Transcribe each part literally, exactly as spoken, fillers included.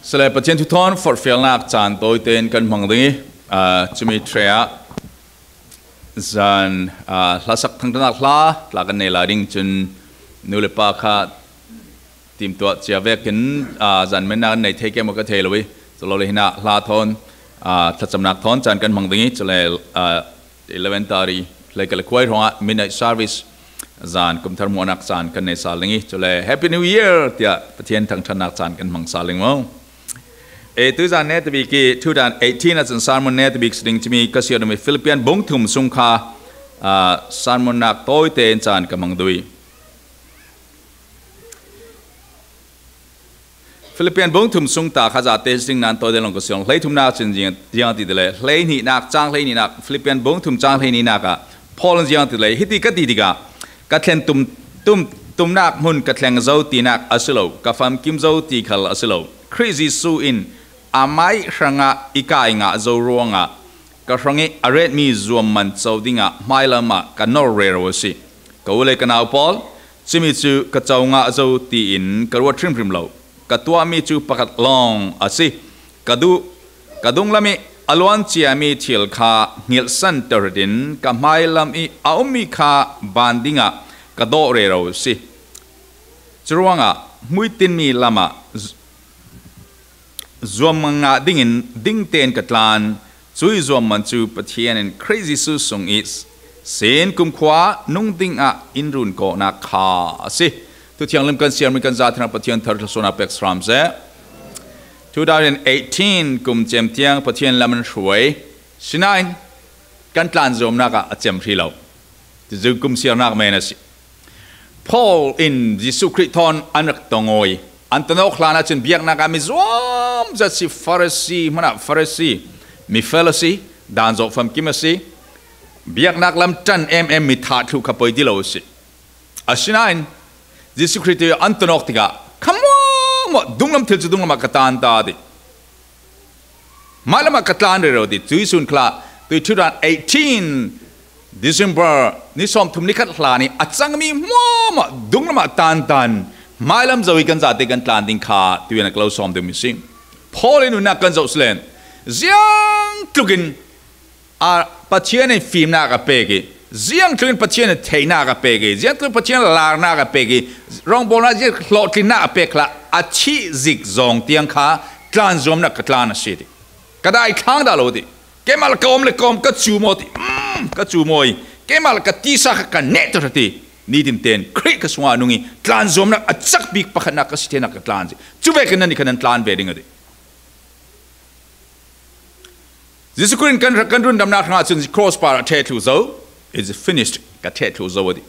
Cule Pathian thu thawn forhfialnak caan tawite in kan hmang ding i, aa, cumi ṭhe ah zan, aa, hlasak thangṭhatnak hla tla kan nei lai ding, cun nu le pa kha timtuah cia vekin, aa, zan mennak an nei thei ke maw ka thei lo i, cu lo le hinah hla thawn, aa, thlacamnak thawn caan kan hmang ding i, cule, aa, eleven thirty hlei kal khuai hrawngah midnight service zan kum thar hmuahnak caan kan nei sal ding i, cule Happy New Year tiah Pathian thangṭhatnak caan kan hmang sal ding maw? E, tuizan netabik i two thousand eighteen ah cun sermon netabik si ding cumi ka siar ding i Philippian bung thum sung kha, aa, sermonnak tawite in caan ka hmang duh i. Philippian bung thum sung ta kha zate si ding nan tawite lawng ka siang. Hlei thumnak cun ziang, ziang ti ti le, hlei hnihnak, cang hlei hnihnak, Philippian bung thum cang hlei hnihnak ah Paul in ziang ti le, hiti ka ti tikah, ka thlen tum, tum, tumnak hmun ka thleng zo tinak a si lo, ka famkim zo ti khal a si lo. Khrih Jesuh in amai hrangah i kai ngah zo ruangah ka hrangih a retmi zuam man co dingah hmailam ah ka nor rero a si. Ka u le ka nau pawl, cumi cu ka co ngah zo tiin ka ruat hrimhrim lo. Ka tuahmi cu pakhat lawng a si. Ka duh, ka dunglam i a luan ciami thil kha hngilhsan terhetin ka hmailam i a ummi kha ban dingah ka dawh rero a si. Curuangah hmuitinmi lamah z-, zuam ngah dingin ding tein ka tlan. Cui zuam man cu Pathian in Khrih Jesuh sung i sin kumkhua nung dingah in run kawhnak kha a si. Thu thianghlim kan siarmi kan zate hna Pathian thar thluasuahnak pek sram seh. Two thousand eighteen kum cem tiang Pathian lam an hruai. Sinain kan tlan zuamnak ah a cem hri lo. Cucu kum siarnak men a si. Paul in Jesuh Khrih thawn an rak tong aw i, an tong awk hlan ahcun biaknak ah mi zuam zat si, Farasi hmanh ah Farasi, mi fel a si, dan zawh famkim a si, biaknak lam ṭan em em mi thah thluh kha poi ti lo a si. Asinain Jesuh Khrih te an tong awk tikah kha hmuahhmuah dunglam thil cu dunglam ah ka tlan ta ti. Hmailam ah ka tlan rero ti. Cui sun khal ah tui two thousand eighteen December ni sawmthum ni khat hlan i a cangmi hmuahhmuah dunglam ah tantan hmailam zo i kan zate kan tlan ding kha tuinak lo sawm dingmi si. Paul in nunnak kan zoh si len ziangtluk in a Pathian in fimnak a pek i, ziangtluk in Pathian in theihnak a pek i, ziangtluk in Pathian larnak a pek i, rawngbawlnak ziang hlawhtlinnak a pek hlah a thih zik zawng tiang kha tlan zuamnak ka tlan a si ti. Ka daithlang dah lo ti. Keimah lak ka awm le ka awm ka cu maw ti. Mm, ka cu maw i. Keimah lak ka tisa kha ka neh tuah ti. Nitin tein Khrih ka sungah a nung i tlan zuamnak a cak bik pakhatnak ka si theinak ka tlan si. Cu vekin nannih kha nan tlan ve ding a ti. Jesuh Khrih in kan, kan rundamnak hrangah cun cross par a ṭheh thluh zo, "It's finished," ka ṭheh thluh zo a ti.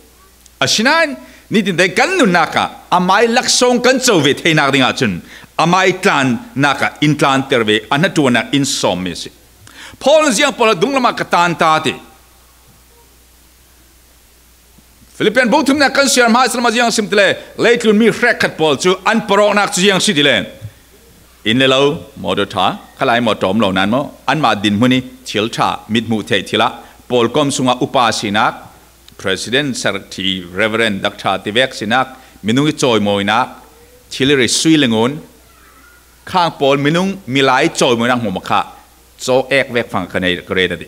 Asinain nitin te kan nunnak ah amai laksawng kan co ve theinak dingah cun amai tlannak ah in tlanter ve, a hnaṭuannak in sawmmi a si. Paul in ziang pawl ah dunglam ah ka tlan ta ti. Philippian bung thumnak kan siar hmaisa lam ah ziang sim ti le, leitlun mi hrekkhat pawl cu an paroknak cu ziang si ti le, inn le lo, motor ṭha, khalai maw ṭawm lo nan maw, anmah dinhmun i thil ṭha, mithmuh theih thil ah, pawlkom sungah upa sinak, president, secretary, reverend, doctor tivek sinak, minung i cawimawinak, thil i rei sui le ngun, khang pawl minung milai cawimawinak hmuahhmuah kha caw ek vek fang ka nei ka ret a ti.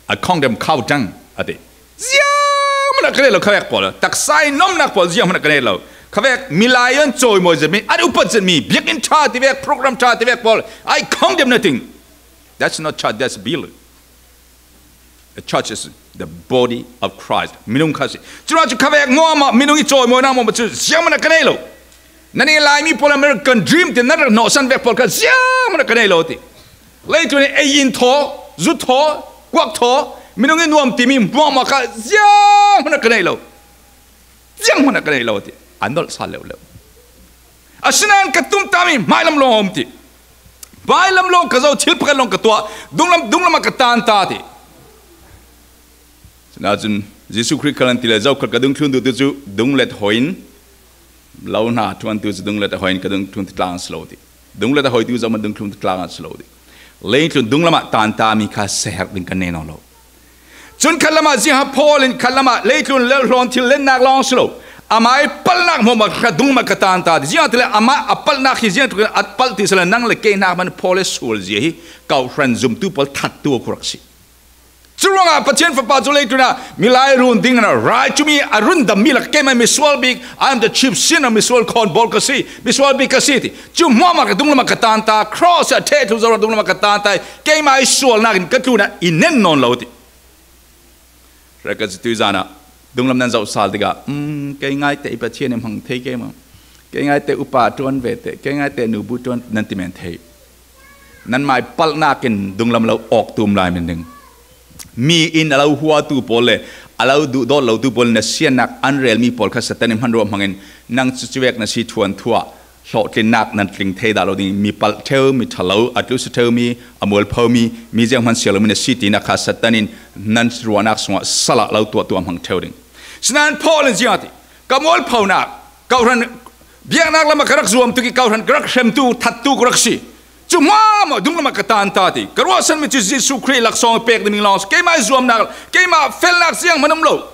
A khongdem khau dang a ti. Zianghman ah ka nei lo khavek pawl, taksa i nomnak pawl zianghman ah ka nei lo. Khavek milai an cawimawi zetmi, an upat zetmi, biakinn ṭha tivek, program ṭha tivek pawl, I condemn nothing. That's not church, that's building. The church is the body of Christ. Minung kha si. Cunah cu khavek hmuahhmuah minung i cawimawinak hmuahhmuah cu zianghman ah ka nei lo. Nan i Laimi pawl American dream ti nan rak hnawhsan vek pawl kha zianghman ah ka nei lo ti. Leitlun i ei in thaw, zu thaw, kuak thaw, minung i nuam timi hmuahhmuah kha zianghman ah ka nei lo. Zianghman ah ka nei lo ti. A nolh sal leuleu. Asinain ka tumtahmi hmailam lawng a um ti. Hmailam lawng ka zoh, thil pakhat lawng ka tuah, dunglam, dunglam ah ka tlan ta ti. Sinah cun Jesuh Khrih kha an ti le, zokhal ka dungthlun duhtu cu dunglet hoi in, lo hna ṭhuantu cu dunglet hoi in ka dungthlun tlang si lo ti. Dunglet a hoitu zohhmanh dungthlun tlang an si lo dih. Leitlun dunglam ah tanta mi kha seher ding kan nei nawn lo. Cun khatlam ah ziangha Paul in khatlam ah leitlun le hlawn thil lennak lawng si lo, Ama i palhnak hmuahhmuah kha dunglam ah ka tan ta ti. Ziangah ti le ama a palhnak hi ziangah tu a palh ti sila nang le kei hnak hman Paul le sual zia hi kawhhran zumtu pawl thattu a khua rak si. Curuangah Pathian Fapa cu leitlun ah milai run ding in a rai cumi a rundammi lak keimah misual bik, I am the chief sinner, misual khawnbawl ka si, misual bik ka si ti. Cu hmuahhmuah ka dunglam ah ka tan ta, cross ah a ṭheh thlu zoh dunglam ah ka tan ta, keimah i sualnak in ka tlun ah i nen nawn lo ti. Rai ka cutu zan ah dunglam nan zoh sal tikah, "Um, kei ngaite i Pathian i hmang thei kei maw? Kei ngaite upa ṭuan ve te, kei ngaite nubu ṭuan," nan ti men thei. Nanmah i palhnak in dunglam lo awk tum lai men ding. Mi in a lo huatu pawl le a lo duhdawt lotu pawl in na siannak an relmi pawl kha Satan in hman ruah hmangin nang cucu vek na si thuanthu ah hlawhtlinnak nan tling thei dah lo ding. Mi palh ṭheu, mi ṭha lo, a tlu si ṭheu mi, a mualpho mi, mi zianghman sia lomi na si tinak kha Satan in nan ruahnak sungah salah lo tuahtu a hmang ṭheu ding. Sinain Paul in ziang a ti, ka mualphonak, kawhhran biaknak lam ah ka rak zuam tuk i kawhhran ka rak hremtu, thattu ka rak si. Cu hmuahhmuah dunglam ah ka tan ta ti. Ka ruahsanmi cu Jesuh Khrih laksawng i pek ding lawng si. Keimah i zuamnak, keimah felnak zianghman um lo.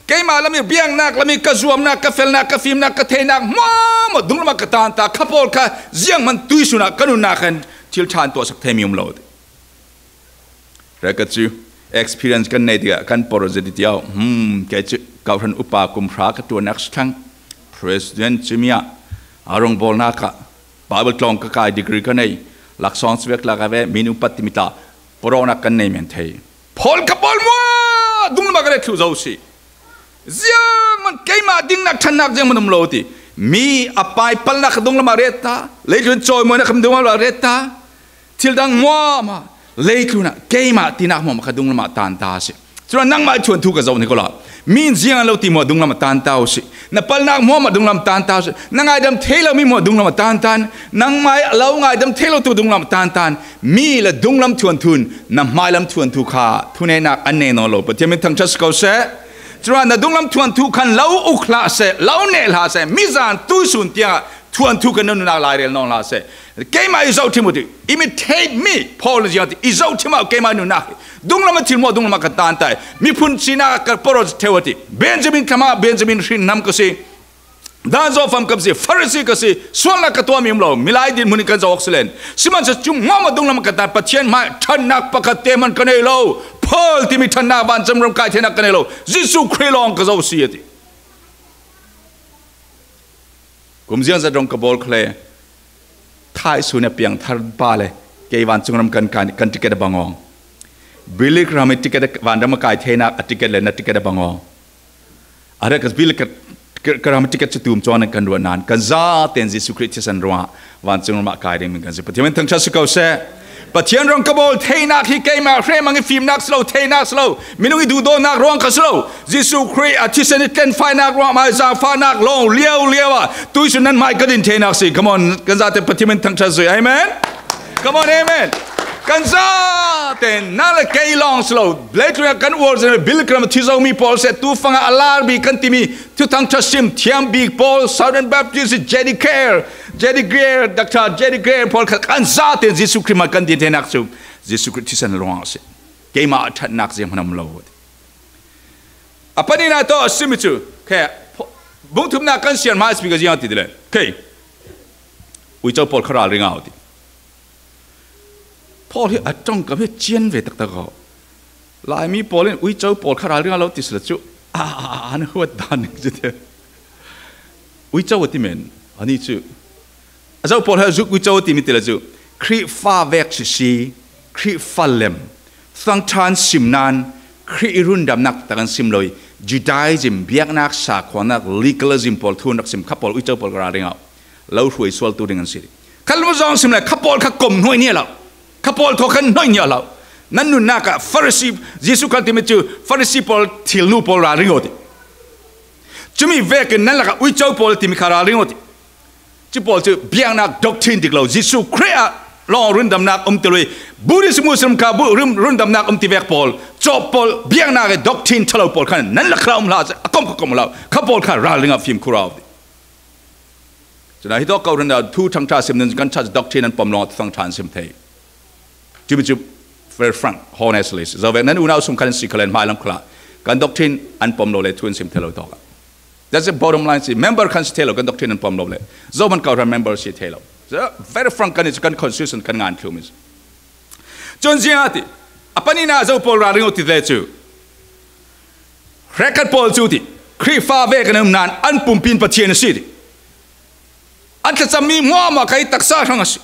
Keimah lam i biaknak lam i ka zuamnak, ka felnak, ka fimnak, ka theinak hmuahhmuah dunglam ah ka tan ta. Kha pawl kha zianghman tuisun ah ka nunnak khan thil ṭha an tuahsak theimi um lo ti. Rai ka cu experience kan nei tikah kan por zet i ti au. Hmm, kei cu kawhhran upa kum hra ka ṭuannak si thlang. President cumi ah a rawngbawlnak ah Bible tlawng ka kai, degree ka nei. Laksawng si vek lak ah ve, minung pat timi tla pawrawknak kan nei men thei. Pawl kha pawl hmuah dunglam ah ka let thluh zo si. Zianghman keimah dingnak ṭhannak zianghman um lo ti. Mi a pai palhnak kha dunglam ah ret ta, leitlun cawimawinak kha dunglam ah ret ta. Thil dang hmuahhmuah leitlun ah keimah tinak hmuahhmuah kha dunglam ah tan ta si. Curuangah nangmah i thuanthu ka zoh ni ko la. Mi in ziang an lo ti hmuah dunglam ah tan ta u si. Na palhnak hmuahhmuah dunglam tan ta u si. Na ngaidam thei lomi hmuah dunglam ah tan tan. Nangmah i a lo ngaidam thei lo tu dunglam ah tan tan. Mi le dunglam thuanthu in na hmailam thuanthu kha thuneihnak an nei nawn lo. Pathian min thangṭhat si ko seh. Curuangah na dunglam thuanthu khan lo uk hlah seh, lo neh hlah seh. Mizan tuisun tiangah thuanthu kan nunnak lai rel nawn hlah seh. Keimah i zohṭhim u ti, imitate me, Paul in ziang ti, i zohṭhim ah keimah nunnak hi dunglam a thil hmuah dunglam ah ka tan ta i, miphun sinak ah ka pawraw ṭheu a ti. Benjamin thlam ah Benjamin hrin hnam ka si. Dan zawh fam ka si, Farasi ka si, sualnak ka tuahmi um lo, milai dinhmun in kan zoh awk si len. Sihmanhsehlaw cu hmuahhmuah dunglam ah ka tan, Pathian hmai ṭhannak pakhat te hman ka nei lo. Paul timi ṭhannak vancung ram kai theinak ka nei lo. Jesuh Khrih lawng ka zoh si a ti. Kum ziangzat rong ka bawl khale, thaisun a piangthar pa le kei vancung ram kan, kan, kan ticket a bang aw. Billy Graham i ticket a, vanram a kai theinak a ticket le na ticket a bang aw. A rek Billy ka, ka, Graham i ticket cu tum cuang nan kan ruah nan kan zaten Jesuh Khrih thisen ruangah vancung ram ah kai ding min kan si. Pathian min thangṭhat si ko seh. Pathian ram ka bawl theinak hi keimah hremang i fimnak si lo, theinak si lo, minung i duhdawtnak ruang kha si lo. Jesuh Khrih a thisen i tlenfainak ruang, mai zaangfahnak lawng liau liau ah tuisun nan hmai ka din theinak si. Come on, kan zate Pathian min thangṭhat zui. Amen. Come on, amen. Kan zate na le kei lawng si lo. Leitlun ah kan uar zin Billy Graham thi zomi pawl seh, tu fangah a lar bik kan timi Thuthang ṭha sim thiam bik pawl, Southern Baptist, J D Greear, J D Greear, Doctor J D Greear pawl kha kan zate Jesuh Khrih hmai kan din theinak cu Jesuh Khrih thisen ruang a si. Keimah a ṭhatnak zianghman a um lo. A pahnihnak tawh a simi cu, khe, bungthumnak kan sian hmai a si bik a ziang ti le, khe, uico pawl kha ralring au ti. Paul hi a ṭongkam hi a cian ve taktak aw. Laimi pawl in uico pawl kha ralring a lo ti sila cu, a, a, a, an huat dan ning cu ti. Uico a ti men, ani cu. A zo pawl hi a zuk uico a timi ti le cu, Khrihfa vek sisi, Khrihfa lem, Thuthang ṭha an sim nan, Khrih i rundamnak taktak an sim lo i, Judaism, biaknak, sakhuanak, legalism pawl thu an rak sim kha pawl uico pawl kha ralring au. Lo hruai sualtu ding an si. Kha lawmzawng sim le, kha pawl kha kom hnuai nih a lo. Kha pawl thaw kha hnuai nih a lo. Nan nunnak ah Farasi, Jesuh kha timi cu Farasi pawl thilnu pawl ralring aw ti. Cumi vekin nan lakah uico pawl timi kha ralring aw ti. Cu pawl cu biaknak doctrine dik lo, Jesuh Khrih ah lawng rundamnak um ti lo i, Buddhist, Muslim kha bu-, run-, rundamnak um ti vek pawl, cawp pawl, biaknak i doctrine ṭha lo pawl kha nan lak kha um hlah, a kom kha kom hlah, kha pawl kha ralring ah fimkhur au ti. Cun a hi tawk ko hrin ah thu ṭhangṭha sim nan kan ṭha doctrine an pom lawng ah thuthang ṭha an sim thei. Cumi cu very frank, honestly. Zo vek nan unau sung khan an si khalen hmailam khal ah kan doctrine an pom lo le thu an sim thei lo tawk ah. That's the bottom line si. Member khan si thei lo, kan doctrine an pom lo le. Zomi kohran member si thei lo. So, very frank kan si, kan constitution kan ngan thlu mi si. Chun ziang a ti, a panina Zo pawl ralring uh ti le chu. Hrekkhat pawl chu ti, Khrihfa vek an um nan an pumpi in Pathian a si ti. An thlacam mi muamah kha taksa hrang a si.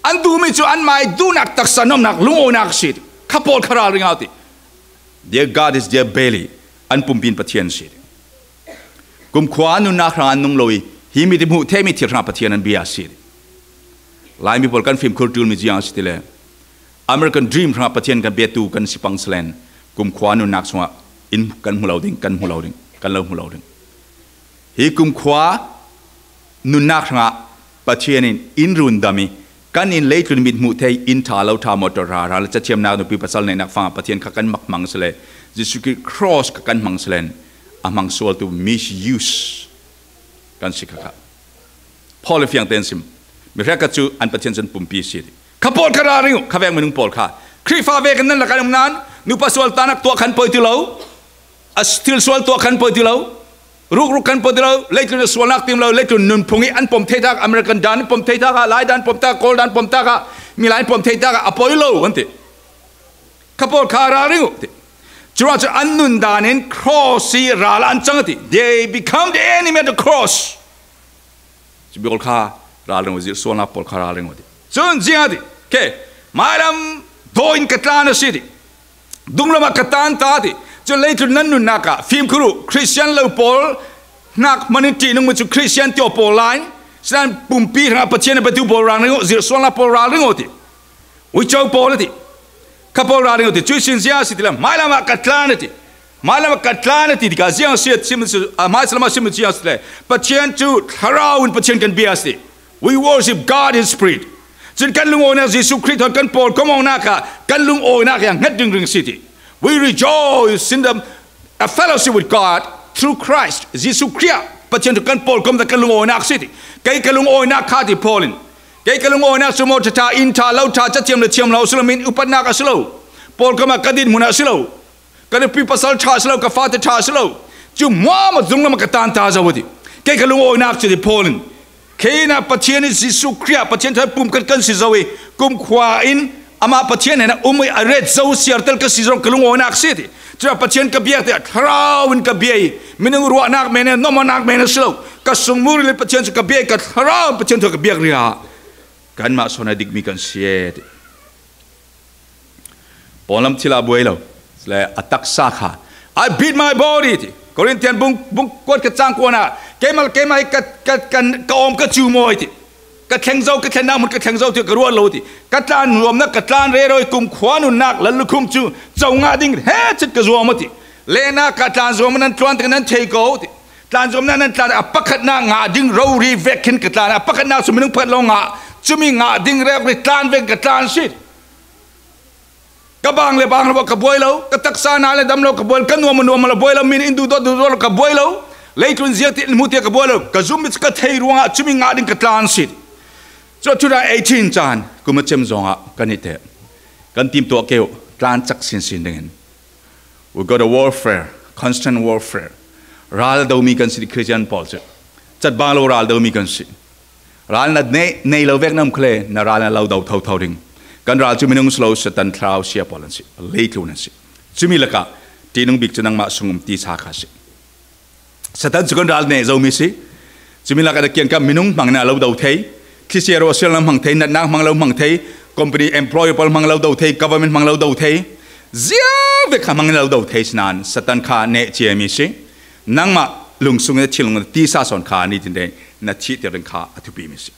An duh mi chu an mai duhnak taksa nomnak lungawinak a si ti. Kha pawl kha ralring a ti. Their God is their belly. An pumpi in Pathian a si ti. Kumkhua nunnak hrang an nung lo i, hi mi ti hmuh theih mi thil hrang Pathian an bia a si ti. Laimi pawl kan fimkhur tul mi ziang a si ti le. American dream hrang Pathian kan biatu kan si pang selen. Kumkhua nunnak sungah in kan hmu lo ding, kan hmu lo ding, kan lo hmu lo ding. Hi kumkhua nunnak hrangah Pathian in in rundam i, kan in leitlun mit hmuh thei, in ṭha lo ṭha, motor hra hra le cathiamnak, nupi pasal neihnak fangah Pathian kha kan mak hmang sele, Jesuh Khrih cross kha kan hmang selen, a hmang sualtu misuse kan si kha kha. Paul in fiang tein sim. Mi hrekkhat chu an Pathian cun pumpi si ti. Kha pawl kha ralring uh, kha vek minung pawl kha. Khrihfa vek in nan lakah an um nan, nupa sual tanak tuah khan poi ti lo. A thil sual tuah khan poi ti lo. Rukruk khan poi ti lo. Leitlun a sualnak tim lo. Leitlun nunphung i an pom thei tak, American dan an pom thei tak, lai dan pom tak, Kawl dan pom tak, mi lai an pom thei tak, a poi lo, an ti. Kha pawl kha ralring uh, ti. Curuangah cun an nun dan in cross i ral an cang a ti. They become the enemy at the cross. Cu pawl kha ralring uh, zirh sualnak pawl kha ralring uh ti. Cun ziang a ti. Ke, mailam daw in ka tlan a si ti. Dunglamah ka tlan ta ti. Cun leitlun nan nunnak ah fimkhur uh, Christian lo pawl hnak hman in ṭihnung mi cu Christian ti aw pawl lai. Sinan pumpi hrangah Pathian a biatu pawl ralring uh, zirh sualnak pawl ralring uh ti. Uico pawl a ti. Kha pawl ralring uh ti. Cuih sin ziang a si ti le, mailam ah ka tlan a ti. Mailam ah ka tlan a ti tikah ziang a si, a sim, a hmaisal ah sim ziang a si le, Pathian cu thlarau in Pathian kan bia a si. We worship God in spirit. Cun kan lungawinak Jesuh Khrih thawn kan pawlkom awknak ah kan lungawinak hi a hngat ringring si ti. We rejoice in the, a fellowship with God through Christ. Jesuh Khrih ah Pathian thawn kan pawlkom kan lungawinak si ti. Kei ka lungawinak kha ti Paul in. Kei ka lungawinak cu maw ṭha ṭha, inn ṭha, lo ṭha, cathiam le thiam lo a si lo, min upatnak a si lo. Pawlkom ah ka dinhmun ah a si lo. Ka nupi pasal ṭha a si lo, ka fate ṭha a si lo. Cu muam a zunglam a ka tlan ta zo a ti. Kei ka lungawinak cu ti Paul in. Kei in ah Pathian in Jesuh Khrih ah Pathian thawn pumkhat kan si zo i, kumkhua in amah Pathian hnenah um i a ret zo siartel ka si zong ka lungawinak si ti. Cuah Pathian ka biak tiah thlarau in ka bia i, minung ruahnak men in, nomawnak men a si lo. Ka sungmul ril in Pathian cu ka bia i, ka thlarau in Pathian thawn ka biak rih ah kanmah sawn a dikmi kan si e ti. Pawlam thil ah buai lo. Le a taksa kha, "I beat my body," ti. Corinthian bung, bung kuat ka cang kuat ah, "Keimah, keimah hi ka, ka, ka, ka awm ka cu maw," ti. "Ka thleng zo, ka thlennak hmun ka thleng zo," ti, "ka ruat lo," ti. "Ka tlan zuamnak, ka tlan rero i kumkhua nunnak lallukhum cu co ngah ding he cit ka zuam," a ti. "Lehnak ka tlan zuam nan tluan tik nan thei ko," ti. "Tlan zuamnak nan tlan a pakhatnak ngah ding rori vek khin ka tlan, a pakhatnak cu minung pakhat lo ngah, cumi ngah ding rek ri tlan vek ka tlan si." Ka bang le bang lo ka buai lo, ka taksa na le dam lo ka buai lo, ka nuam nuam lo buai lo, min in duhdawt duhdawt lo ka buai lo, leitlun ziang ti in hmu tiah ka buai lo, ka zumh ka thei ruangah cumi ngah ding ka tlan si. Cu two thousand eighteen caan kum a cem zongah kan i teh. Kan timtuah keu, tlan cak sinsin dingin. We got a warfare, constant warfare. Ral domi kan si, Khristian pawl cu. Cat bang lo ral domi kan si. Ral na nei, nei lo vek na um khale, na ral na lo do thotho ding. Kan ral cu minung si lo, Satan thlarau sia pawl an si, leitlun an si. Cumi lakah ṭihnung bik cu nangmah sung um tisa kha si. Satan cu kan ral nei zomi si. Cumi lakah na kiangkap minung hmang na lo do thei, thliseruah sial na hmang thei, natnak hmang lo hmang thei, company employer pawl hmang lo do thei, government hmang lo do thei, ziang vek kha hmang na lo do thei si nan Satan kha neh ciami si. Nangmah lungsung i thinlung tisa sawn kha nitin dei na thihter ding kha a thupimi si.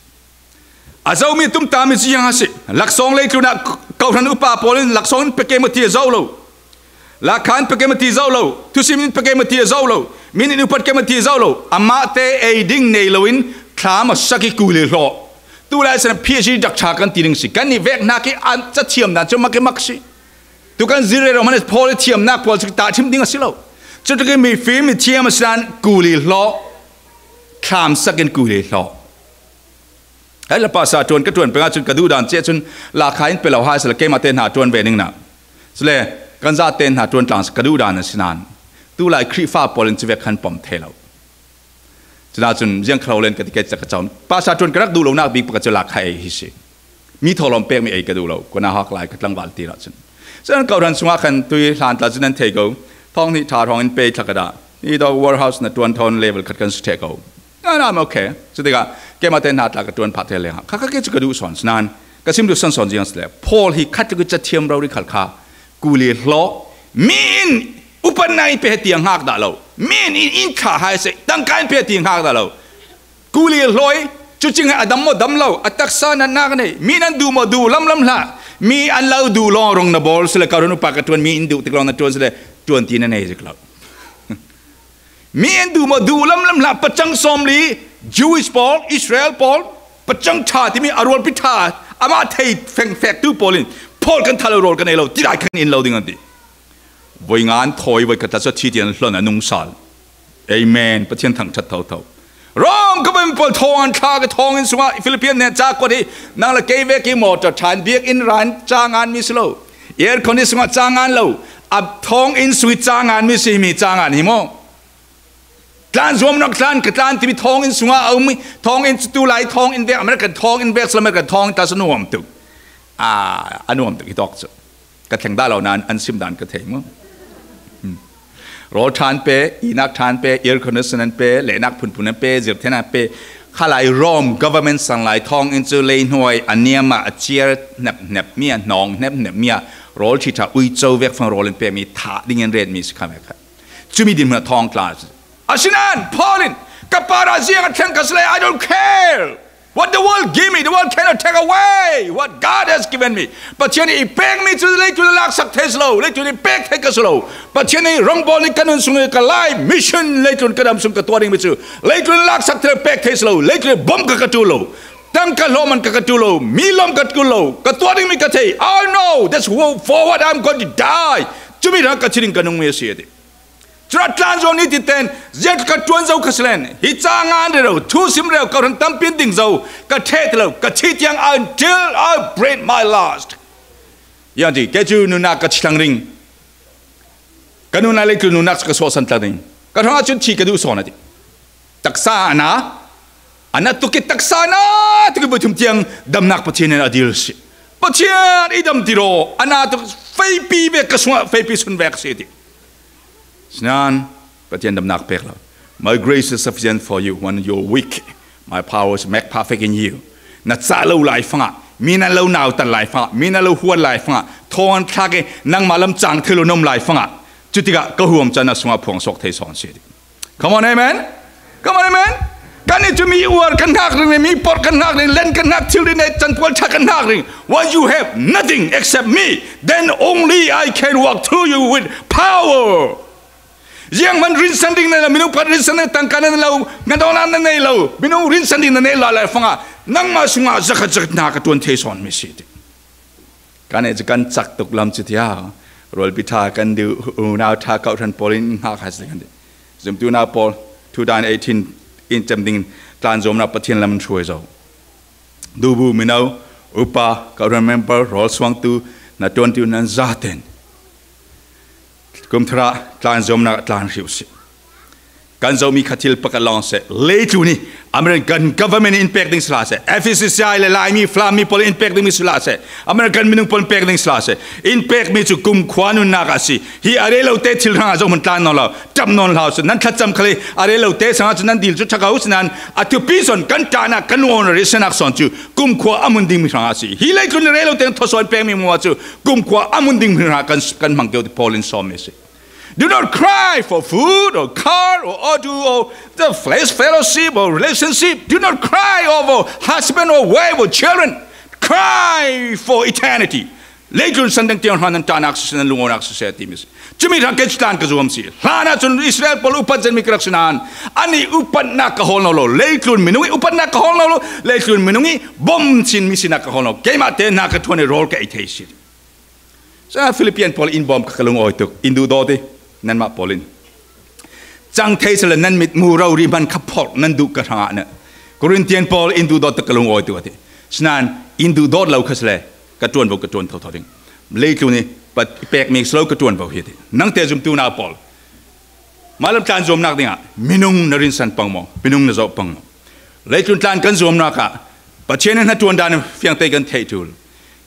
A zomi tumtami ziang a si. Laksawng leitlun ah kohhran upa pawl in laksawng in pe keimah ti a zoh lo. Lakhan pe keimah ti zoh lo. Thusim in pe keimah ti a zoh lo. Min in upat keimah ti a zoh lo. Amah te ei ding nei loin thlam a sak i kuli hlawh. Tulai san PhD doctor kan ti ding si. Kan nih vek hnak i an cathiam dan cu mak i mak si. Tu kan zir rero hmanh pawl i thiamnak pawl cu tahṭhim ding a si lo. Cutluk i mifim i thiam a si nan kuli hlawh, thlam sak in kuli hlawh. Hei la pasa ṭuan ka ṭuan peng ahcun ka duhdan ceh cun lakha in pe lo hai sila keimah te hna ṭuan ve ning na. Cule kan zate hna ṭuan tlang ka duhdan a si nan. Tulai Khrihfa pawl in cuvek khan pom thei lo. Cunah cun ziang kha lo len ka ti ke cak ka cawn. Pastor ṭuan ka rak duh lonak bik pakhat cu lak kha ei hi si. Mi thawhlawm pekmi ei ka duh lo. Kuana hak lai ka tlangval ti rah cun. Cun kohhran sungah khan tui hlan tla cun an thei ko. Thawng hnih ṭha hrawng in pei thlak ka dah. Ni dawh warehouse na ṭuan thawn level khat kan si ṭheh ko. Nan am okay. Cutikah keimah te hna tla ka ṭuan phah thei lengah. Kha kha ke cu ka duh sawn. Cun ka sim duh sawn sawn ziang si le. Paul hi khat tluk i cathiam rori khal kha. Kuli hlaw. Mi in upatnak in pe tiang hngak dah lo. Mi in in, in thla hai seh. Tangka in pe tiang hngak dah lo. Kuli a hlawi, cucing a dam maw dam lo, a taksa natnak a nei, mi nan duh maw duh lamlam hlah, mi an lo duh lawng rong na bawl si le, ka run upa ka ṭuan, mi in duh tik lawng na ṭuan si le, ṭuan ti na nei zik lo. Mi an duh maw duh lamlam hlah, pacang sawmli, Jewish pawl, Israel pawl, pacang ṭha timi a rualpi ṭha, amah thei feng fektu pawl in, Paul kan tha lo rawl ka nei lo, ti lai khan in lo ding an ti. Voi ngan thawi voi ka tla cu thi tian hlon a nung sal. Amen. Pathian thangṭhat thotho. Rom ka van pawl thawng an thla ka thawng in sungah Philippine nen ca kuat hi nang le kei vek i motor ṭhan biak in ran ca ngan mi si lo. Air condition sungah ca ngan lo. A thawng in sung i ca ngan mi si mi ca ngan hi maw? Tlan zuamnak tlan ka tlan timi thawng in sungah a um i thawng in cu tu lai thawng in vek American thawng in vek si lo American thawng in tla si nuam tuk. A, a nuam tuk hi tawk cu. Ka thleng dah lo nain an sim dan ka thei mu. Hmm. Rawl ṭhan pe, inak ṭhan pe, air condition an pe, lehnak phunphun an pe, zirthen an pe. Khalai Rome government sang lai thawng in cu lei hnuai a niam ah a ciar hnep hnep mi a hnawng hnep hnep mi a rawl ṭhi ṭha uico vek fang rawl in pekmi thah ding in retmi si kha me kha. Cumi dinhmun a thawng tla si. Asinain Paul in ka par ah ziang a thleng ka si le, I don't care. What the world give me, the world cannot take away what God has given me. Pathian i pekmi cu leitlun laksak thei si lo, leitlun i pek thei ka si lo. Pathian i rongbawlmi ka nun sung i ka lai mission leitlun ka dam sung ka tuah dingmi cu leitlun laksak thei lo, pek thei si lo, leitlun i bom ka ka ṭul lo. Tang ka hlawhman ka ka ṭul lo, mi lawm ka ṭul lo, ka tuah dingmi ka thei. I know that's who- for what I'm going to die. Cumi hrang ka thi ding ka nungmi a si a ti. Curat tlan zuam ni ti ten, ziat ka ṭuan zo ka si len, hi ca ngan rero, thu sim rero, ka hrang tampi in ding zo, ka ṭheh ti lo, ka thi tiang until I breathe my last. Yang ti, kei cu nunnak ka thi thlang ding, ka nunnak leitlun nunnak cu ka sawhsan thlang ding, ka hrang ahcun thi ka duh sawn a ti. Taksa a na, a na tuk i taksa a na tuk i buthum tiang damnak Pathian in a dil si. Pathian i dam ti raw, a na tuk feipi vek ka sungah feipi sun vek si ti. Sinan, Pathian damnak pek lo. My grace is sufficient for you when you're weak. My power is made perfect in you. Na cah lo lai fangah, mi nan lo nautat lai fangah, mi nan lo huat lai fangah, thawng an thlak i nangmah lam cang thei lo na um lai fangah, cutikah ka huam can a sungah phuang sawk thei sawn si. Come on, amen. Come on, amen. Kan i cu mi uar kan hngak ring, mi porh kan hngak ring, len kan hngak thil rin, can pual ṭha kan hngak ring. When you have nothing except me, then only I can walk through you with power. Zianghman rinsan ding na lo, minung pakhat rinsan ding tangka na lo, ngadawngnak na nei lo, minung rinsan ding na nei lo lai fangah, nangmah sungah zakhat zakhat hna ka ṭuan thei sawn mi si ti. Kan i cu kan cak tuk lam cu tia, rualpi ṭha kan duh, unau ṭha kau ṭhan pawl in hngak hai si kan ti. Zumtu unau pawl, two thousand eighteen in cem ding tlan zuamnak Pathian lam an hruai zo. Dubu mino, upa, kau ṭhan member, rawl suangtu, na ṭuantu nan zaten. Kum thar ah tlan zuamnak a tlan hri u sih. Kan zohmi kha thil pakhat lawng seh. Leitlun i American government in pek ding si hlah seh. F C C I le Laimi Falam mi pawl in pek dingmi si hlah seh. American minung pawl in pek ding si hlah seh. In pekmi cu kumkhua nunnak ah si. Hi a rei lo te thil hrang ah zohhmun tlan nawn lo. Ṭap nawn hlah u sih. Nan thlacam khal i a rei lo te sang ah cu nan dil cu ṭha ko si nan a thupi sawn kan ṭahnak kan lungawknak riahsianak sawn cu kumkhua a hmun dingmi hrang ah si. Hi leitlun i rei lo te thawsaw in pekmi hmuah cu kumkhua a hmun dingmi hrang ah kan, kan hmang keu ti Paul in sawmmi si. Do not cry for food or car or auto or the flesh fellowship or relationship. Do not cry over husband or wife or children. Cry for eternity. Leitlun san dang tiang hlan nan ṭahnak siseh, nan lungawknak siseh, a timi si. Cumi hrang kei cu tlan ka zuam si. Hlan ahcun Israel pawl upat zetmi ka rak si nain, an i upatnak ka hawl lo lo. Leitlun minung i upatnak ka hawl lo lo. Leitlun minung i bawm chinmi sinak ka hawl lo. Keimah te hna ka ṭuan i rawl ka ei thei si. Cun Philippian pawl in bawm kha ka lungawi tuk, in duhdawt i, nanmah pawl in. Cang thei seh le nan mit mu rori hman kha phorh nan duh ka hrangah na. Korintian pawl in duhdawt tuk ka lungawi tuk a ti. Sinan in duhdawt lo kha seh le ka ṭuan vo ka ṭuan thotho ding. Leitlun i pat-, pekmi si lo ka ṭuan vo hi a ti. Nangte zumtu unau pawl. Mailam tlan zuamnak dingah minung na rinsan pang maw, minung na zoh pang maw? Leitlun tlan kan zuamnak ah Pathian in hnaṭuan dan fiangte kan theih ṭul.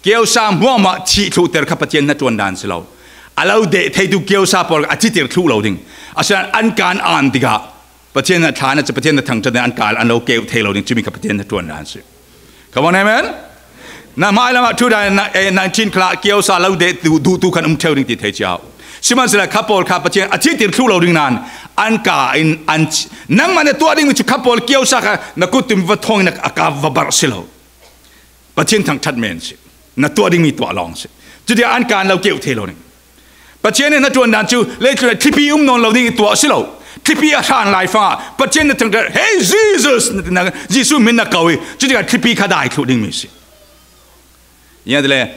Kiosa hmuahhmuah thih thluhter kha Pathian hnaṭuan dan si lo. A lo deh theitu kiosa pawl a citir thluh lo ding. Asinan an kan an tikah Pathian a thla na, Pathian a thangṭhat ding an kal an lo keu thei lo ding, cumi kha Pathian hnaṭuan dan si. Come on, amen. Na hmailam ah two thousand nineteen khalah kiosa lo deh duhtu kan um ṭheu ding ti thei cio. Sihmanhsehlaw kha pawl kha Pathian a citir thluh lo ding nan an ka in an ci-, nangmah na tuah dingmi cu kha pawl kiosa kha na kut tum va thawng in a ka va barh si lo. Pathian thangṭhat men si. Na tuah dingmi tuah lawng si. Cuti an kan lo keu thei lo ding. Pathian in hnaṭuan dan cu leitlun ah thlipi um nawn lo ding i tuah si lo. Thlipi a hran lai fangah Pathian na thangṭhat, "Hey Jesus," na ti nak, Jesuh min na ko i, cutikah thlipi kha dai thluh dingmi si. Ziangahtile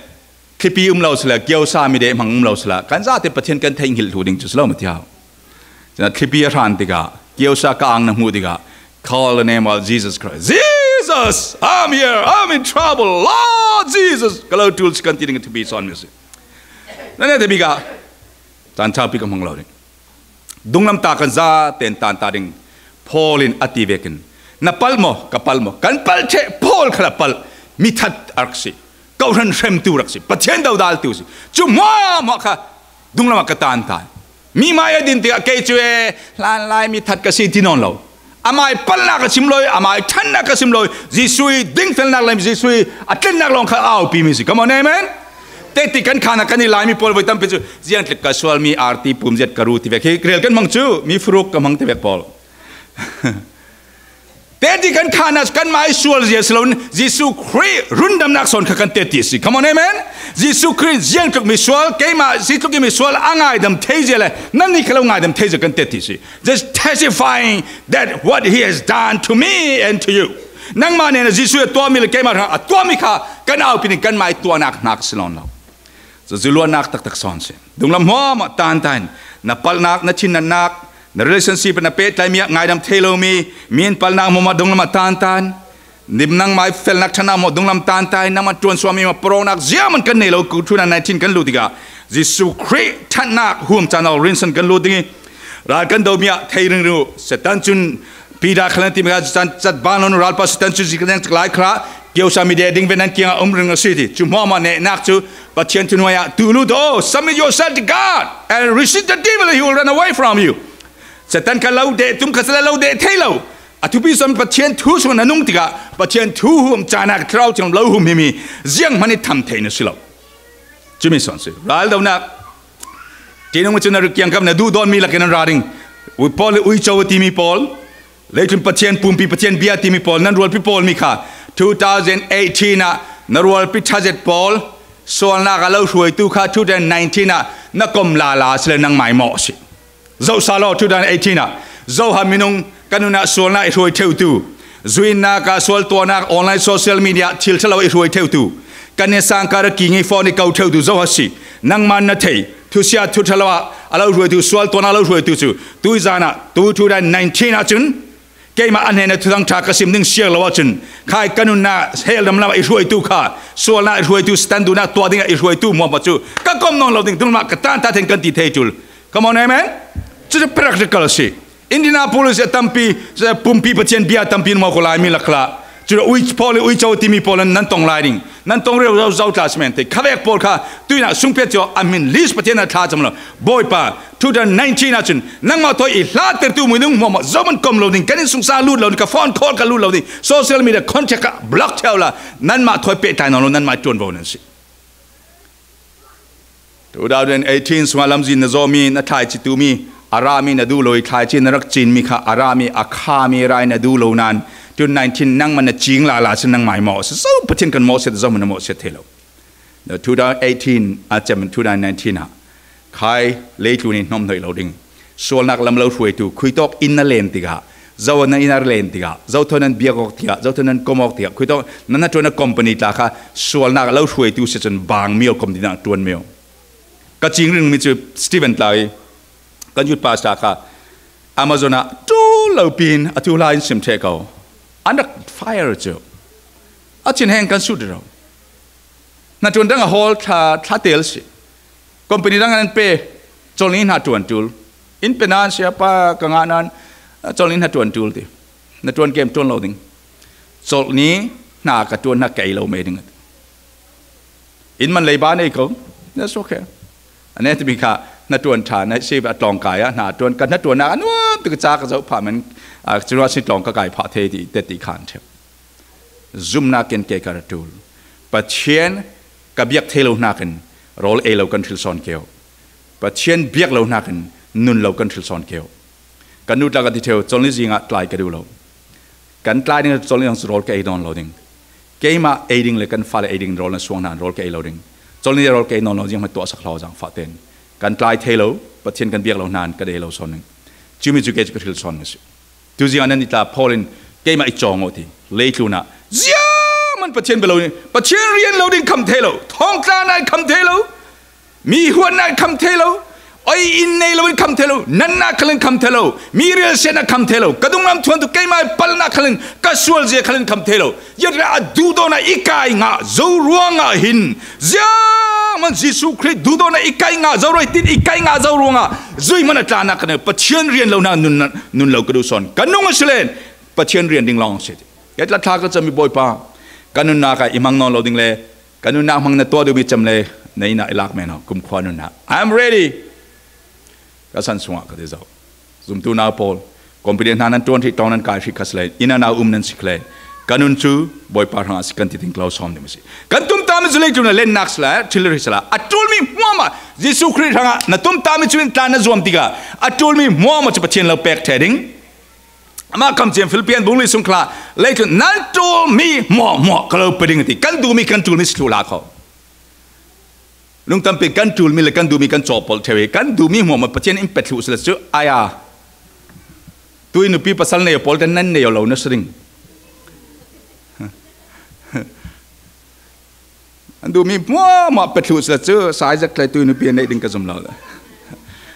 thlipi um lo sila, kiosa mi deh hmang um lo sila, kan zate Pathian kan theih hngilh thluh ding cu si lo, matiau. Cun thlipi a hran tikah, kiosa ka ang na hmuh tikah, "Call the name of Jesus Christ. Jesus, I'm here, I'm in trouble. Lord Jesus, ka lo ṭul si," kan ti ding a thlipi sawn mi si. Na nete bik ah caan ṭha bik a hmang lo ding. Dunglam ta kan za ten tan ta ding. Paul in a ti vekin, "Na palh maw, ka palh maw? Kan palh ṭheh, Paul kha la palh. Mi that a rak si. Kawhhran hremtu rak si. Pathian dodaltu si. Cu hmuahhmuah kha dunglam ah ka tan ta. Mi mai a din tikah kei cu e, hlanlai mi that ka si," ti nawn lo. Amai palhnak ka sim lo i, amai ṭhannak ka sim lo i, Jesuh i dingfelnak le Jesuh i a tlennak lawng kha a aupi mi si. Come on, amen. Teti kan khan ah kan i Laimi pawl voi tampi cu, "Ziangtluk ka sualmi arti pum ziat ka ru," ti vek hi rel kan hmang cu, mi furuk ka hmang ti vek pawl. Teti kan khan ah kanmah i sual zia si loin Jesuh Khrih rundamnak sawn kha kan teti si. Come on, amen. Jesuh Khrih ziangtluk mi sual, keimah ziangtluk i mi sual a ngaidam thei zia le nannih kha lo ngaidam thei zia kan teti si. Just testifying that what he has done to me and to you. Nangmah nen Jesuh a tuahmi le keimah hrang a tuahmi kha kan aupi ning kanmah i tuahnak hnak si lawn lo. Cucu luatnak taktak sawn si. Dunglam hmuahmah tantan, na palhnak, na thinnatnak, na relationship na pehtlaimi ah ngaidam thei lomi, mi in palhnak hmuahmah dunglam ah tantan, nim nangmai felnak ṭhatnak hmuah dunglam tantan, nangmah ṭuansuahmi mah parawknak ziahman kan nei lo, two thousand nineteen kan luh tikah Jesuh Khrih ṭhatnak huam caan lo rinsan kan lut ding i, ral kan domi ah thei ringring uh. Satan cun Peter khal nan timi kha caan cat ban lo, ralpa Satan cu zi kan cak lai kha, kiosa mi deh ding ve nan kiangah um ring a si ti. Cu hmuahmah nehnak cu Pathian thunuai ah tu lut, "Oh, submit yourself to God and resist the devil, he will run away from you." Satan kha lo deh tum kha sila lo deh thei lo. A thupi sawn Pathian thu sung na nung tikah Pathian thu huam caan ah thlarau thiang lo hum himi zianghman i tham thei na si lo. Cumi sawn si. Raldonak. Tinung cun na rik kiangkap na duhdawtmi lakin an ra ding. Ui Paul, ui co a timi pawl, leitlun Pathian pumpi, Pathian bia timi pawl, nan rualpi pawl mi kha two thousand eighteen ah na rualpi ṭha zet pawl, sualnak a lo hruaitu kha two thousand nineteen ah na kom lala si le nangmai mawh si. Zohsa law, two thousand eighteen ah Zoha minung kan nun ah sualnak i hruai ṭheutu, zuinnak ah sual tuahnak, online social media thil ṭha lo i hruai ṭheutu, kan ni sangka ra king i phone i ko ṭheutu Zoha si. Nangman na thei, thusia thu ṭha lo ah a lo hruaitu, sual tuahnak a lo hruaitu cu tuizan ah, tu two thousand nineteen ah cun keimah a hnen ah thuthang ṭha ka sim ding siar lo ahcun, khai kan nun ah hel lam lam ah i hruaitu kha, sualnak i hruaitu, Satan duhnak tuah ding ah i hruaitu hmuahhmuah cu ka kom nawn lo ding, dunglam ah ka tan ta theng kan ti thei ṭul. Come on, amen. Cucu practical a si. Indianapolis a tampi, pumpi Pathian bia tampi in mawk u Laimi lak khalah. Cucu ui pawl i ui co timi pawl in nan tong lai ding. Nan tong reu zo zo tla si men te. Khavek pawl kha tuinah sungpia cio a min list Pathian a thla cam lo. Bawipa, two thousand nineteen ah cun nangmah thawi i hlatertu minung hmuahhmuah zohman kom lo ding, kan inn sungsa lut lo ding, ka phone call ka lut lo ding, social media contact ka block ṭheu la, nanmah thawi pehtlai nawn lo, nanmah ṭuanvo nan si. Two thousand eighteen sungah lamzin na zawhmi, na thlaici tuhmi, a rami na duh lo i thlaici na rak cinmi kha a rami, a khami rai na duh lo nan, two thousand nineteen nangmah na cing lala si, nangmai mawh si, zo Pathian kan mawhsiat, zohman na mawhsiat thei lo. Na two thousand eighteen a cem in two thousand nineteen ah khai leitlun i hnawmhnoih lo ding. Sualnak lam lo hruaitu, khuitawk inn na len tikah, zo nan inn a len tikah, zo thawn nan biak awk tikah, zo thawn nan kom awk tikah, khuitawk nan hnaṭuan a company tla kha sualnak lo hruaitu si cun bangmi aw kom dingah ṭuanmi aw. Ka cing ringmi cu Stephen tla i kan youth pastor kha Amazon ah ṭul lo pin a thuhla in sim ṭheh ko. An rak fire cu a chin heng kan sut rero. Hnaṭuan dang a hawl thla, thla tel si. Company dang an pe, colhni hna ṭuan ṭul. In pe nan, siapa ka ngah nan, a, colh ni hna ṭuan ṭul ti. Hna ṭuan kem ṭuan lo ding. Colh ni hna ka ṭuan hna ka ei lo mei ding. In man lei ba nei ko. That's okay. A ne ti mi kha hna ṭuan ṭha na si a tlawng kai a hna ṭuan ka hna ṭuan nak a nuam ti ka ca ka zoh phah man, a, cun a si tlawng ka kai phah thei ti te ti khan ṭheu. Zumhnak in ke ka ra ṭul. Pathian ka biak thei lo hnakin rawl ei lo kan hril sawn keo. Pathian biak lo hnakin nun lo kan hril sawn keo. Kan nu tla kan ti ṭheu, colh ni zingah tlai ka duh lo. Kan tlai ding colh ni zong rawl ka ei nawn lo ding. Keimah ei ding le kan fale ei ding rawl na suang hna rawl ka ei lo ding. Colh ni rawl ka ei nawn lo zing hma tuahsak hlau zang fah ten. Kan tlai thei lo, Pathian kan biak lo hna in kan ei lo sawn ding. Cumi cu ke cu ka hril sawn na si. Tuzing ah nan i tla Paul in keimah i cawng aw ti. Leitlun ah ziah man Pathian bia lo ding, Pathian rian lo ding kham thei lo, thawngtla nai kham thei lo, mi huatnak kham thei lo, oi in nei lo in kham thei lo, natnak khal in kham thei lo, mi relsiatnak kham thei lo, ka dunglam thuan tu keimah i palnak khal in ka sual zia khal in kham thei lo. Yet a duhdawtnak i kai ngah zo ruangah hin ziah man Jesuh Khrih duhdawtnak i kai ngah zo ruangah, tin i kai ngah zo ruangah zui man a tlanak kan Pathian rian lo hna nun, nun lo ka duh sawn. Ka nung a si len Pathian rian ding lawng a si. Ke tla thla ka cam i Bawipa, ka nunnak ah i hmang nawn lo ding le ka nunnak hmang na tuah duhmi cam le na inn ah i lak men aw, kumkhua nunnak. I'm ready. Ka san sungah ka ti zo. Zumtu nau pawl, company hna nan ṭuan hrih tawng nan kai hrih kha si le, inn ah nau um nan si kha le, ka nun cu Bawipa hrangah si kan ti ding ka lo sawm ding a si. Kan tumtahmi cu leitlun ah lennak si lai, thil hrih si lai, a ṭulmi hmuahhmuah Jesuh Khrih hrangah na tumtahmi cu in tla na zuam tikah a ṭulmi hmuahhmuah cu Pathian lo pek ṭheh ding. Amah kam ciam Philippian bung li sung khal ah leitlun nan ṭulmi hmuahhmuah ka lo pe ding a ti. Kan duhmi kan ṭulmi si thluh hlah kho. Lungtampi kan ṭulmi le kan duhmi kan cawh polh ṭheu i kan duhmi hmuahhmuah Pathian in pe thluh si le cu aya tui nupi pasal nei pawl te nan nei lo na si ding. An duhmi hmuahhmuah pe thluh si le cu, sai zek tlai tui nupi a neih ding ka zum lo le.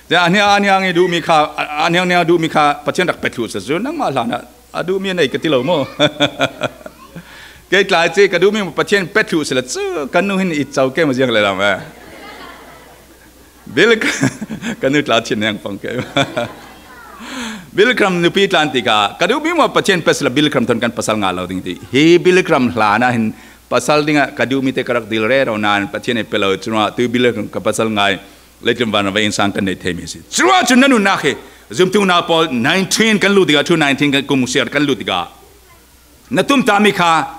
Tiah a hniang, a hniang i duhmi kha, a hniang, hniang duhmi kha Pathian rak pe thluh si le cu, nangmah hlan ah a duhmi a nei ka ti lo maw? Kei tlai ci, ka duhmi Pathian pe thluh si le cu, kan nu hin i co ke maw ziang le lam eh. Billy Graham, kan nu tla thin neng pang ke. Billy Graham nupi tlan tikah, ka duhmi maw Pathian pe si le Billy Graham thawn kan pasal ngah lo ding ti. Hi Billy Graham hlan ah hin pasal dingah ka duhmi te ka rak dil rero nain Pathian he pe lo, curuangah tu Billy Graham ka pasal ngai, leitlun van ve innsang kan nei theimi si. Curuangah cun na nunnak hi, zumtu nau pawl nineteen kan lut tikah, two nineteen kan kum siar kan lut tikah, na tumtahmi kha,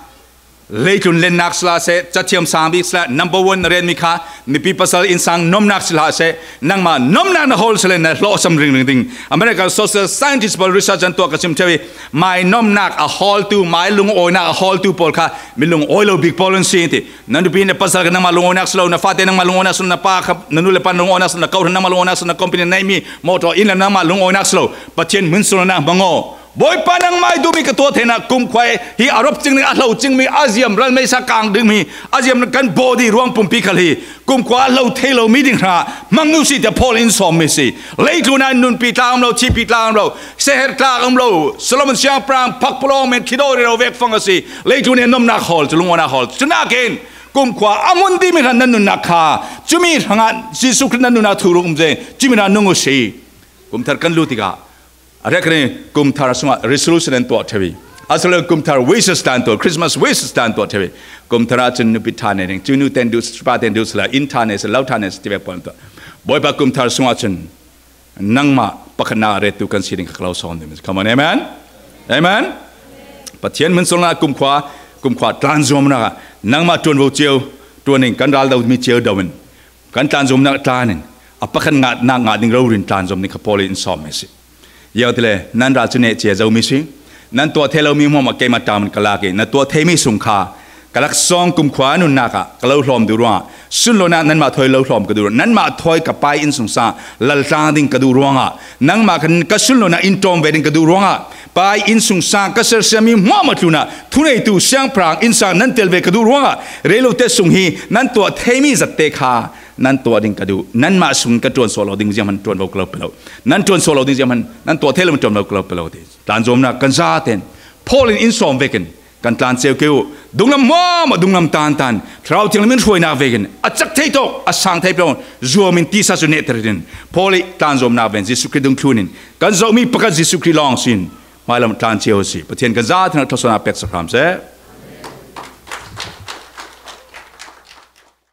leitlun lennak si hlah seh, cathiam sang bik si hlah, number one na renmi kha, mipi pasal innsang nomnak si hlah seh, nangmah nomnak na hawl si le na hlawhsam ringring ding. American social scientist pawl research an tuah ka chim ṭheu i, mai nomnak a hawltu, mai lungawinak a hawltu pawl kha mi lungawi lo bik pawl an si ti. Na nupi na pasal kha nangmah lungawinak si lo, na fate nangmah lungawinak si lo, na pa kha, na nu le pa lungawinak si lo, na kawhhran nangmah lungawinak si lo, na company na neihmi motor inn le nangmah lungawinak si lo. Pathian hmun sunglanak hmang aw. Bawipa nangmah i duhmi ka tuah theinak kumkhua hi a rop cing ding, a hlo cingmi, a ziam ral meisa kang dingmi, a ziam kan body ruang pumpi khal hi kumkhua a hlo thei lomi ding hrangah hmang nu si tiah Paul in sawmmi si. Leitlun ah nunpi tla um lo, chipi tla um lo, seher tla um lo, Solomon siangpahrang phak pulawng men khidaw rero vek fang a si. Leitlun ah nomnak hawl cu, lungawinak hawl cu. Cunakin kumkhua a hmun dihmi hna nan nunnak kha, cumi hrangah Jesuh Khrih nan nunnak thuruk um zen, cumi hna nung u si. Kumthar kan lut tikah, a rek nih kumthar sungah resolution an tuah ṭheu i, a si lo kumthar wishes tla an tuah, Christmas wishes tla an tuah ṭheu i, kumthar ah cun nupi ṭha nei ding, cu nu ten duh, pa ten duh si lo, inn ṭha nei si, lo ṭha nei si, tivek pawl an tuah. Bawipa kumthar sungah cun nangmah pakhatnak a rettu kan si ding kha ka lo sawm ding. Come on, amen? Amen? Pathian hmun sunglanak kumkhua, kumkhua tlanzuamnak ah nangmah ṭuanvo cio, ṭuan ding kan ral domi cio do in, kan tlanzuamnak tlan in a pakhat ngahnak ngah ding rori in tlanzuam ding kha Paul in sawm a si. Ziangah tile nan ral cu neh cia zomi si. Nan tuah thei lomi hmuahhmuah keimah ṭam in ka lak i na tuah theimi sung kha ka laksawng kumkhua nunnak ah ka lo hlawm duh ruangah, sunlawinak nanmah thawi lo hlawm ka duh ruangah, nanmah thawi ka pa inn sungsang lal tlang ding ka duh ruangah, nangmah kha ka sunlawinak in ṭawm ve ding ka duh ruangah, pa inn sungsang ka sersiammi hmuahhmuah tlunah thuneitu siangpahrang innsang nan tel ve ka duh ruangah, reilote sung hi nan tuah theimi zatte kha nan tuah ding ka duh. Nanmah sungin ka ṭuan sual lo ding ziang hman ṭuanvo ka lo pe lo. Nan ṭuan sual lo ding ziang hman, nan tuah thei lo hman ṭuanvo ka lo pe lo ti. Tlanzuamnak kan zaten Paul in in sawm vekin Kan tlan ceu kei uh. Dunglam mawmaw, dunglam tantan Thlarau Thianghlim in hruainak vekin a cak thei tawk, a sang thei tawk zuam in tisa cu nehter in Paul i tlan zuamnak ven Jesuh Khrih dungthlun in kan zohmi pakhat Jesuh Khrih lawng sin hmailam tlan ceu a si. Pathian kan za thangah thluasuahnak pek sak hram seh.